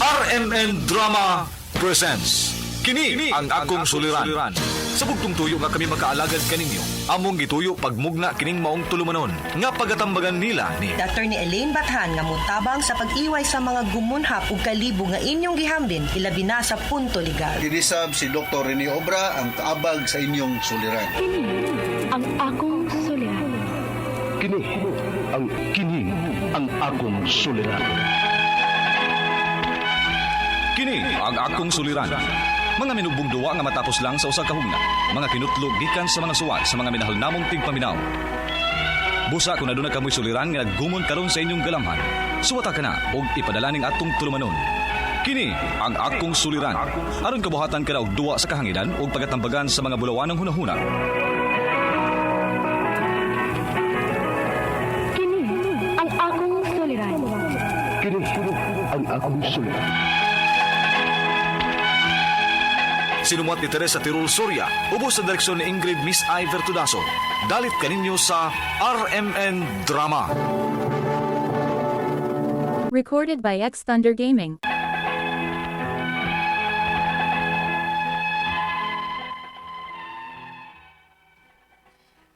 RMN Drama presents Kini ang akong suliran. Sa bugtong tuyo nga kami makaalagad kaninyo, among gituyo pagmugna kining maong tulumanon nga pagatambagan nila ni Attorney Elaine Bathan nga motabang sa pag-iway sa mga gumunhap ug kalibo nga inyong gihambin ilabi na sa punto legal. Dinisab si Dr. Rene Obra ang kaabag sa inyong suliran. Kini ang akong suliran. Kini ang kini ang akong suliran. Kini ang akong suliran. Mga minubong duwa nga matapos lang sa usa ka hugna. Mga kinutlog gikan sa mga suwat sa mga minahal namong tigpaminaw. Busa kung aduna kamoy suliran nga naggumon karon sa inyong galamhan. Suwata ka na og ipadala ning atong tulumanon. Kini ang akong suliran. Aron kabuhatan ka na og duwa sa kahanginan ug pagatambagan sa mga bulawanong hunahuna. Kini ang akong suliran. Kini ang akong suliran. Sinumuat ni Teresa Tirul Soria, ubos sa direksyon ni Ingrid Miss I. Vertudaso. Dalit kaninyo sa RMN Drama. Recorded by X Thunder Gaming.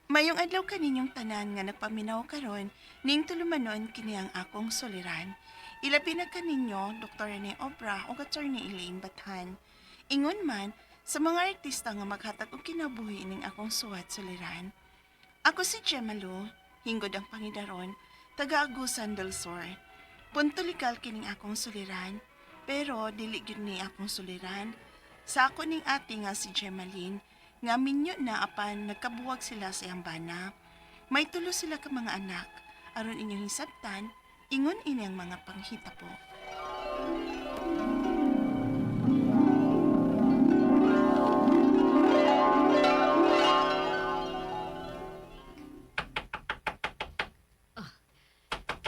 Mayong adlaw kaninyong tanan nga nagpaminaw karon ning tulumanon kini ang akong suliran. Ilabi na kaninyo Dr. Rene Obra ug Attorney Elaine Bathan. Ingon man sa mga artista nga maghatag og kinabuhi ning akong suwat suliran. Ako si Gemma Lu, hinggod ang pangidaron, taga Agusan del Sur. Punto legal kining akong suliran, pero dili gyud ni akong suliran. Sa ako ning ate nga si Gemaline, nga minyo na apan nagkabuwag sila sa iyang bana. May tulo sila ka mga anak, aron inyong hisabtan, ingon ini ang mga panghitabo.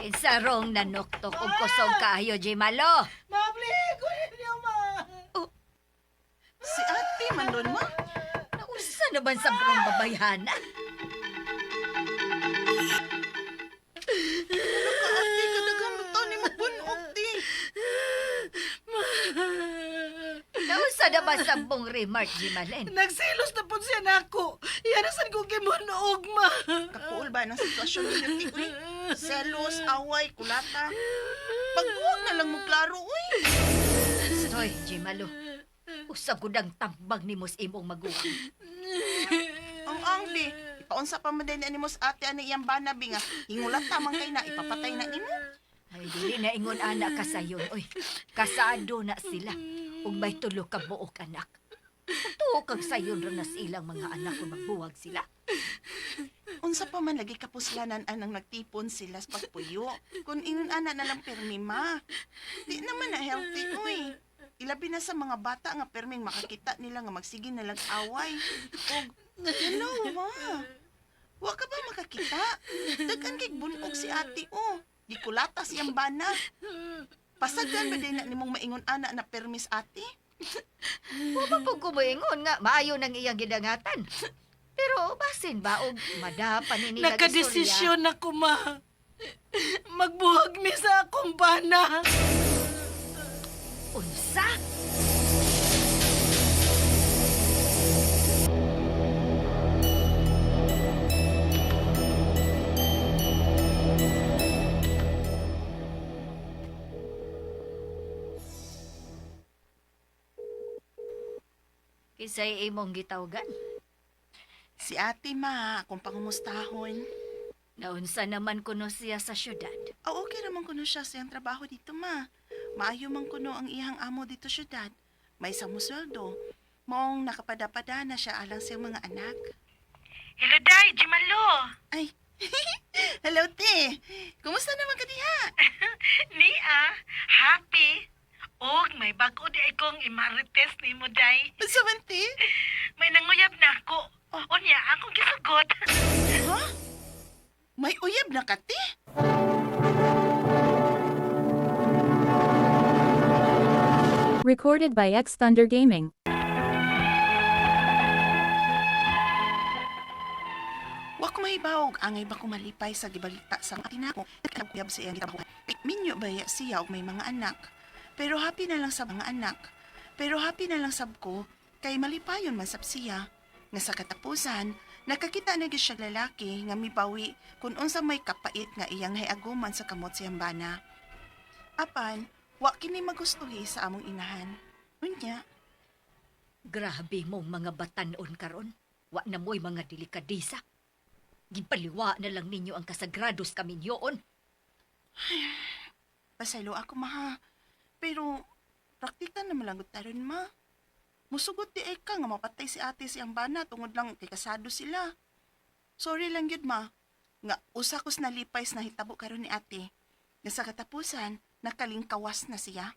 Kinsa rong nanuktok og kusog kaayo, Jimalo? Mable, kunin niyo, ma. Si ate man ron mo? Nausa na ba sa brong babayhana? Ano ka ate, kadaghan to ni mabunog ti. Nausa na ba sa buong remark, Jimalen? Nagselos na po siya nako. Yan na sad ko gimunog, ma. Kapuol ba ng sitwasyon ninyo ti uy? Selos, away, kulata. Pagbuwag na lang mo klaro uy. Soy, Jimalo. Usa gud ang tambag nimo sa imong maguwang. Ang angbi, ipaunsa pa man din ni mo sa ate ani iyang bana bi nga hingulata man kay na ipapatay na nimo. Ay, dili na ingon ana ka sayon. Oy, kasado na sila. Ug may tulo ka buok anak. Tuo kang sayon ra na sa ilang mga anak kung magbuwag sila. Unsa pa man lagi kapuslanan anang nagtipon sila sa pagpuyo. Kung ingon ana na lang pirmi ma. Di naman na healthy uy. Ilabi na sa mga bata nga pirming makakita nila nga magsige na lang away. Og hello ma. Wa ka ba makakita? Daghan kay bunog si ate oh. Gikulata siyang bana. Pasagan ba din na nimong maingon ana na permis ate? Wa pa po kumuingon nga maayo nang iyang gidangatan. Pero basin ba og madapa ni nila Nakadesisyon ako, ma. Magbuhag mi sa akong bana. Unsa? Kisay imong gitawgan. Si ate ma, akong pangumustahon. Naunsa naman kuno siya sa syudad. Oh, okay raman kuno siya sa iyang trabaho dito, ma. Maayo man kuno ang iyang amo dito syudad. May isang musweldo. Maong nakapadapada na siya alang sa iyang mga anak. Hello, Day. Jimalo. Ay, hello, te. Kumusta naman ka diha? Nia, happy. Og may bago di akong imarites ni mo, Day. Unsa man, te? May nanguyab na ako. Unya, akong gisugot. Ha? May uyab na ka, te? Recorded by X Thunder Gaming. Wa ko mahibawog angay ba ko malipay sa gibalita sa atin ako. Uyab sa iyang gitabuhan. Minyo ba ya siya og may mga anak? Pero happy na lang sa mga anak. Pero happy na lang sab ko kay malipayon man sab siya. Nga sa katapusan, nakakita na gyud siya lalaki nga mibawi kung unsa may kapait nga iyang nahiaguman sa kamot siyang bana. Apan, wa kini magustuhi sa among inahan. Unya, Grabe mong mga batanon karon. Wa na mo'y mga delikadesa. Ginpaliwa na lang ninyo ang kasagrados kaminyoon. Pasaylo ako, maha. Pero, praktika na malanggot taron, ma. Musugot di ay ka nga mapatay si ate siyang bana tungod lang kay kasado sila. Sorry lang yun, ma. Nga usa kos nalipay sa nahitabo karon ni ate. Nga sa katapusan, nakalingkawas na siya.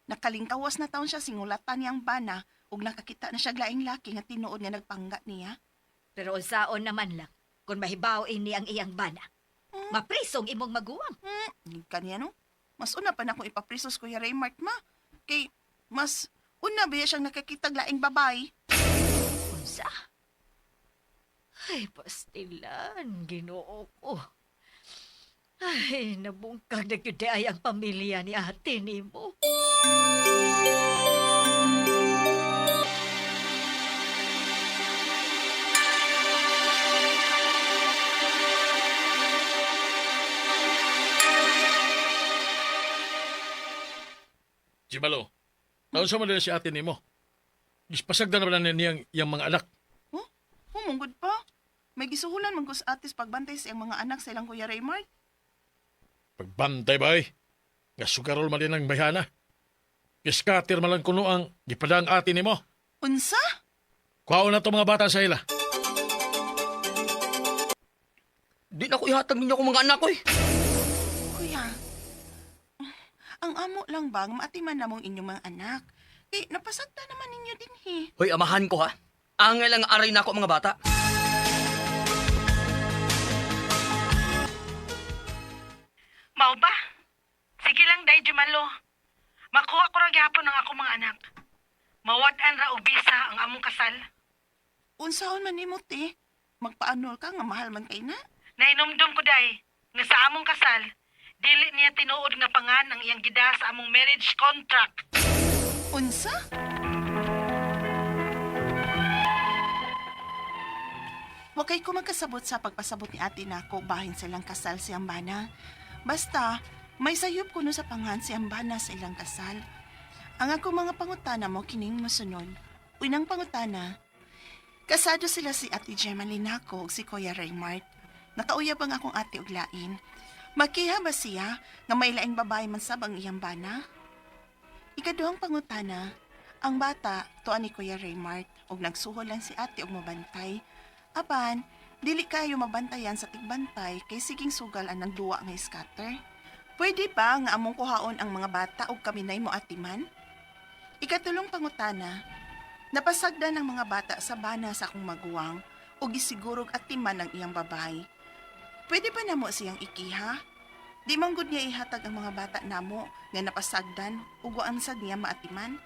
Nakalingkawas na taon siya singulatan niyang bana ug nakakita na siya laing laki nga tinuod nga nagpangga niya. Pero unsaon naman lang kung mahibaw ini ang iyang bana. Maprisong imong maguwang. Kaniya no? Mas una pa na akong ipaprisos Kuya Raymart, ma. Kay, mas una ba siyang nakakitag laing babay? Unsa? Ay, pastilan, Ginoo ko. Ay, nabungkag na gyud ay ang pamilya ni ate nimo. Jimalo, taon sa man din si ate nimo. Gispasagdan na ba na niyang iyang mga anak? Huh? Humunggod pa. May gisuhulan man ko sa atis pagbantay sa iyang mga anak sa ilang Kuya Raymart. Pagbantay ba eh? Nga sugarol man din ang bayhana. Giskater man lang kuno ang gipadang ate nimo. Unsa? Kuhaon na to mga bata sa ila. Di na ko ihatag ninyo akong mga anak ko eh. Kuya, ang amo lang bang maatiman namong inyong mga anak? Kay napasagta naman ninyo din he. Hoy, amahan ko ha. Angay lang aray na ako mga bata. Mao ba? Sige lang, day Jumalo. Makuha ko ra gihapon ang akong mga anak. Mawad-an ra og bisa ang among kasal. Unsaon man nimo te? Magpaanol ka nga mahal man kay na? Nainomdom ko day nga sa among kasal, dili niya tinuod nga pangan ang iyang gida sa among marriage contract. Unsa? Wa kay ko magkasabot sa pagpasabot ni ate nako bahin sa ilang kasal si Ambana. Basta, may sayop kuno sa panghan si Ambana sa ilang kasal. Ang ako mga pangutana mo kining mosunod. Unang pangutana, kasado sila si Ate Gemma Linaco ug si Kuya Raymart. Nakauyab ang akong ate og lain. Makiha ba siya nga may laing babae man sab ang iyang bana? Ikaduhang pangutana, ang bata tuan ni Kuya Raymart ug nagsuhol lang si ate og mabantay. Apan, dili kayo mabantayan sa tigbantay kay siging sugal ang nagduwa nga scatter. Pwede ba nga among kuhaon ang mga bata og kami nay mo atiman? Ikatulong pangutana, napasagdan ang mga bata sa bana sa akong maguwang ug gisigurog atiman ang iyang babae. Pwede ba namo siyang ikiha? Di man gud niya ihatag ang mga bata namo nga napasagdan ug waan sad niya maatiman.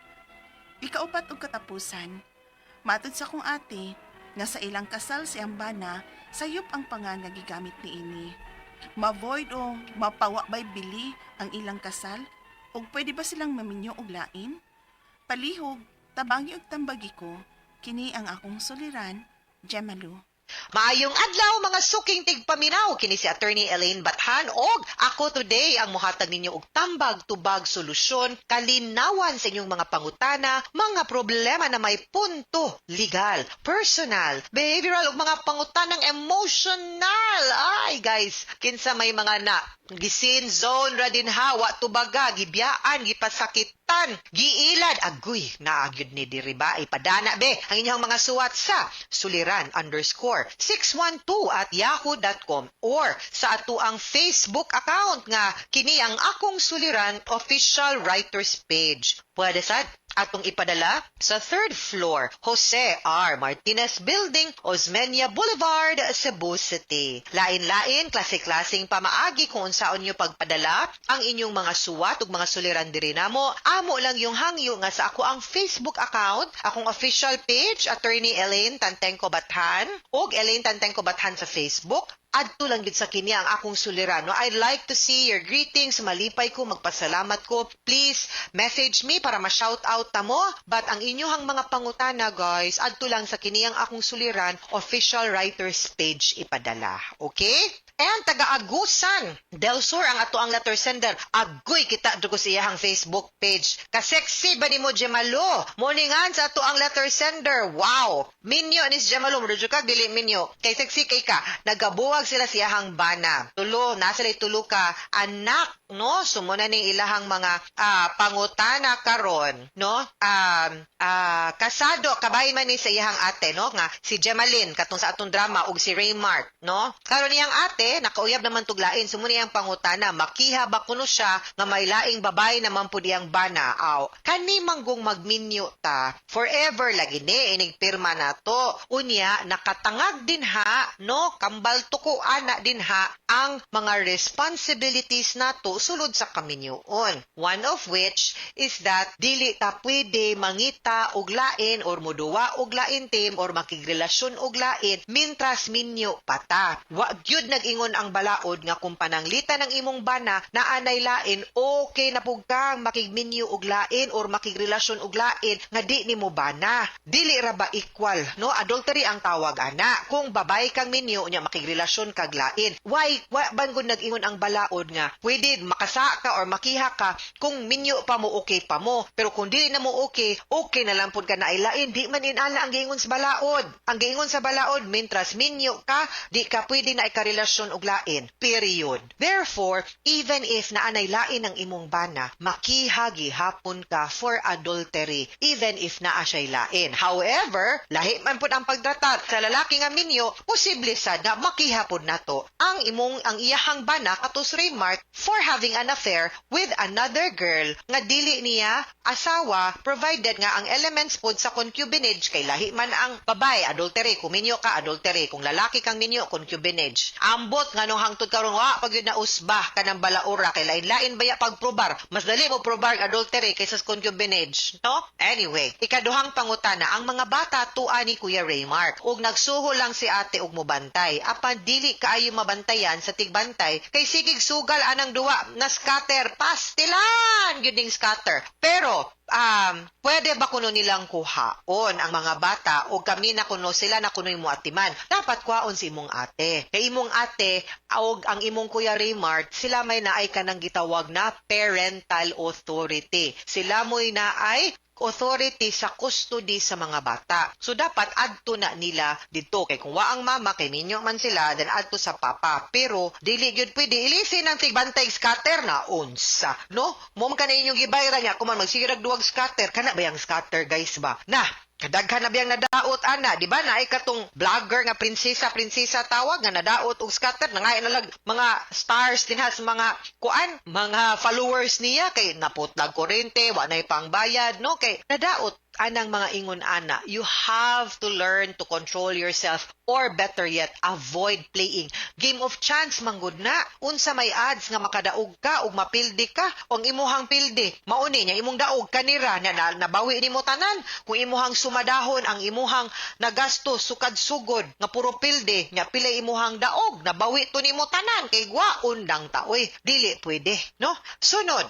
Ikaupat og katapusan, matud sa kong ate nga sa ilang kasal si Ambana, sayop ang pangan nga gigamit niini. Ma-void o mapawa by bili ang ilang kasal ug pwede ba silang maminyo og lain? Palihog, tabangi og tambagi ko, kini ang akong suliran, Gemalu. Maayong adlaw mga suking tigpaminaw, kini si Attorney Elaine Bathan og ako today ang mohatag ninyo og tambag tubag solusyon kalinawan sa inyong mga pangutana, mga problema na may punto legal, personal, behavioral ug mga pangutanang emotional. Ay guys, kinsa may mga na gisin zone ra din hawa tubaga gibiyaan gipasakitan giilad agoy naagyud ni diri ba ipadana be ang inyong mga suwat sa suliran_612@yahoo.com or sa atuang Facebook account nga kini ang akong suliran official writers page. Pwede sad atong ipadala sa third floor, Jose R. Martinez Building, Osmeña Boulevard, Cebu City. Lain-lain, klase-klaseng pamaagi kung unsaon nyo pagpadala ang inyong mga suwat ug mga suliran diri namo. Amo lang yung hangyo nga sa ako ang Facebook account, akong official page, Attorney Elaine Tantengco Bathan ug Elaine Tantengco Bathan sa Facebook. Adto lang gid sa kini ang akong suliran, no? I'd like to see your greetings. Malipay ko, magpasalamat ko. Please message me para ma-shout out ta mo. But ang inyong mga pangutana, guys, adto lang sa kini ang akong suliran official writers page ipadala. Okay? And taga-Agusan del Sur ang ato ang letter sender. Agoy kita dugo sa iyahang Facebook page. Ka-sexy ba nimo, Gemalo? Morningan sa ato ang letter sender. Wow! Minyo ni si Gemalo. Murag ka dili minyo. Kay sexy kay ka. Nagabuwag sila sa iyahang bana. Tulo, nasa sila tulo ka anak, no? Sumuna ning ilahang mga pangutana karon, no? Kasado kabay man ni sa iyahang ate, no? Nga si Gemalyn katong sa atong drama ug si Raymark, no? Karon iyang ate nakauyab naman tuglain. Sumuna iyang pangutana, makiha ba kuno siya nga may laing babae naman pud iyang bana? Aw, kani manggong magminyo ta, forever lagi ni inig pirma nato. Unya nakatangag din ha, no? Kambal tuko ana din ha ang mga responsibilities nato sulod sa kaminyoon. One of which is that dili ta pwede mangita og lain or moduwa og lain team or makigrelasyon og lain mintras minyo pa ta. Wa gyud nag-ingon ang balaod nga kung pananglitan ng imong bana na anay lain, okay na pug kang makigminyo og lain or makigrelasyon og lain nga di nimo bana. Dili ra ba equal, no? Adultery ang tawag ana. Kung babae kang minyo nya makigrelasyon kag lain. Why wa ban gud nag-ingon ang balaod nga pwede makasa ka or makiha ka kung minyo pa mo, okay pa mo? Pero kung dili na mo okay, okay na lang pud ka na lain. Di man inana ang giingon sa balaod. Ang giingon sa balaod, mintras minyo ka, di ka pwede na ikarelasyon og lain. Period. Therefore, even if naanay lain ang imong bana, makiha gihapon ka for adultery even if naa siya'y lain. However, lahi man pud ang pagtratar sa lalaki nga minyo, posible sad nga makiha pud nato ang imong ang iyahang bana katos Raymark for having an affair with another girl nga dili niya asawa, provided nga ang elements pod sa concubinage kay lahi man ang babae, adultery kung minyo ka, adultery kung lalaki kang minyo, concubinage. Ambot nga nung hangtod karon wa pag yun na usba kanang balaura kay lain-lain baya pagprobar. Mas dali mo probar adultery kaysa sa concubinage, no? Anyway, ikaduhang pangutana, ang mga bata tua ni Kuya Raymark ug nagsuho lang si ate og mobantay, apan dili kaayo mabantayan sa tigbantay kay sigig sugal anang duwa na scatter, pastilan gyud ning scatter. Pero pwede ba kuno nilang kuhaon ang mga bata o kami na kuno, sila na kuno'y muatiman? Dapat kuhaon si imong ate. Kay imong ate og ang imong Kuya Raymart, sila may naay kanang gitawag na parental authority. Sila mo'y naay authority sa custody sa mga bata. So dapat adto na nila didto kay kung wa ang mama kay minyo man sila, then adto sa papa. Pero dili gyud pwede ilisin ang tigbantay scatter na unsa, no? Mo man kanay inyong gibayra niya kung man magsigirag duwag scatter kana ba yang scatter, guys, ba? Na kadaghan na biyang nadaot ana, di ba? Naay katong vlogger nga prinsesa, prinsesa tawag nga nadaot og scatter, nangay na lag mga stars din sa mga kuan, mga followers niya kay naputlag kuryente, wa nay pangbayad, no? Kay nadaot anang mga ingon ana. You have to learn to control yourself or better yet, avoid playing game of chance manggod na. Unsa may odds nga makadaog ka ug mapildi ka? Ang imuhang pildi mauni niya imong daog kanira na, nabawi nimo tanan. Kung imuhang sumadahon ang imuhang nagasto sukad sugod nga puro pildi nya pila imuhang daog, nabawi to nimo tanan kay gwaon lang taoy. Dili pwede, no? Sunod,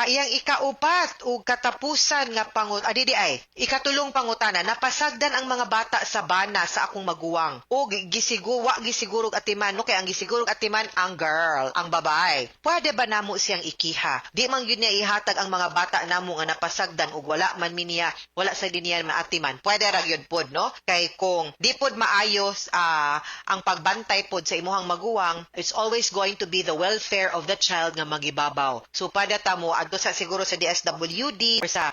iyang ikaupat ug katapusan nga pangut adidi ay ikatulong pangutana: napasagdan ang mga bata sa bana sa akong maguwang o gisiguwa gisigurog atiman, no? Kay ang gisigurog atiman ang girl, ang babae. Pwede ba namo siyang ikiha? Di man gyud niya ihatag ang mga bata namo nga napasagdan ug wala man mi niya, wala sa dinhiyan maatiman. Pwede ra gyud pod, no? Kay kung di pod maayos ang pagbantay pod sa imuhang maguwang, it's always going to be the welfare of the child nga magibabaw. So pada ta mo adto sa siguro sa DSWD or sa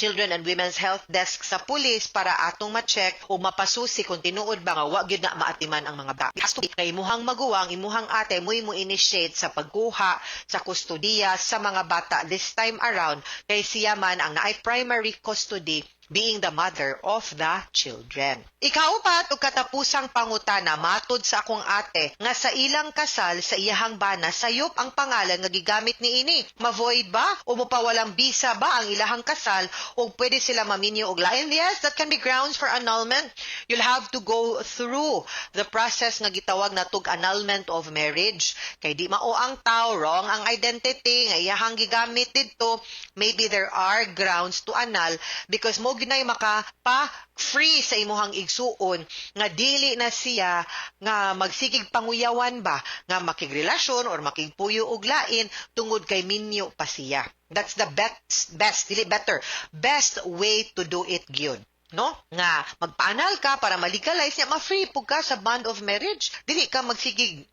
Children and Women's Health Desk sa pulis para atong ma-check o mapasusi kung tinuod ba nga wa gyud na maatiman ang mga bata. Kay imuhang maguwang, imuhang ate mo'y mo initiate sa pagkuha sa kustodiya sa mga bata this time around kay siya man ang naay primary custody being the mother of the children. Ikaupat ug katapusang pangutana, matod sa akong ate nga sa ilang kasal sa iyahang bana sayop ang pangalan nga gigamit niini. Ma-void ba o mopawalang bisa ba ang ilahang kasal o pwede sila maminyo og lain? Yes, that can be grounds for annulment. You'll have to go through the process nga gitawag natog annulment of marriage. Kay di mao ang tao, wrong ang identity nga iyahang gigamit didto. Maybe there are grounds to annul because mao gyud nay maka pa free sa imuhang igsuon nga dili na siya nga magsigig panguyawan ba nga makigrelasyon or makigpuyo og lain tungod kay minyo pa siya. That's the best, best, dili better, best way to do it gyud, no? Nga magpa-annul ka para ma-legalize niya, ma-free pud ka sa bond of marriage. Dili ka magsigig,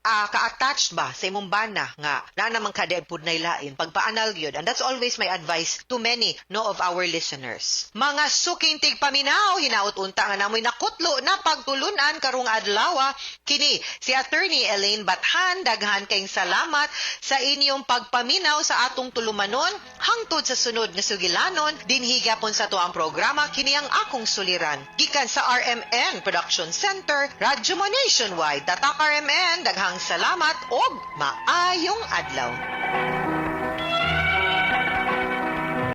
ka-attached ba sa imong bana nga naa naman ka di pud nay lain. Pagpa-annul gyud. And that's always my advice to many, no, of our listeners. Mga suking tigpaminaw, hinaot unta nga namoy nakutlo na pagtulunan karong adlaw. Kini si Attorney Elaine Bathan, daghan kayong salamat sa inyong pagpaminaw sa atong tulumanon hangtod sa sunod nga sugilanon dinhi gyapon sa atoang programa, kini ang Akong Suliran. Gikan sa RMN Production Center, Radyo Mo Nationwide. Tatak RMN, daghang salamat og maayong adlaw.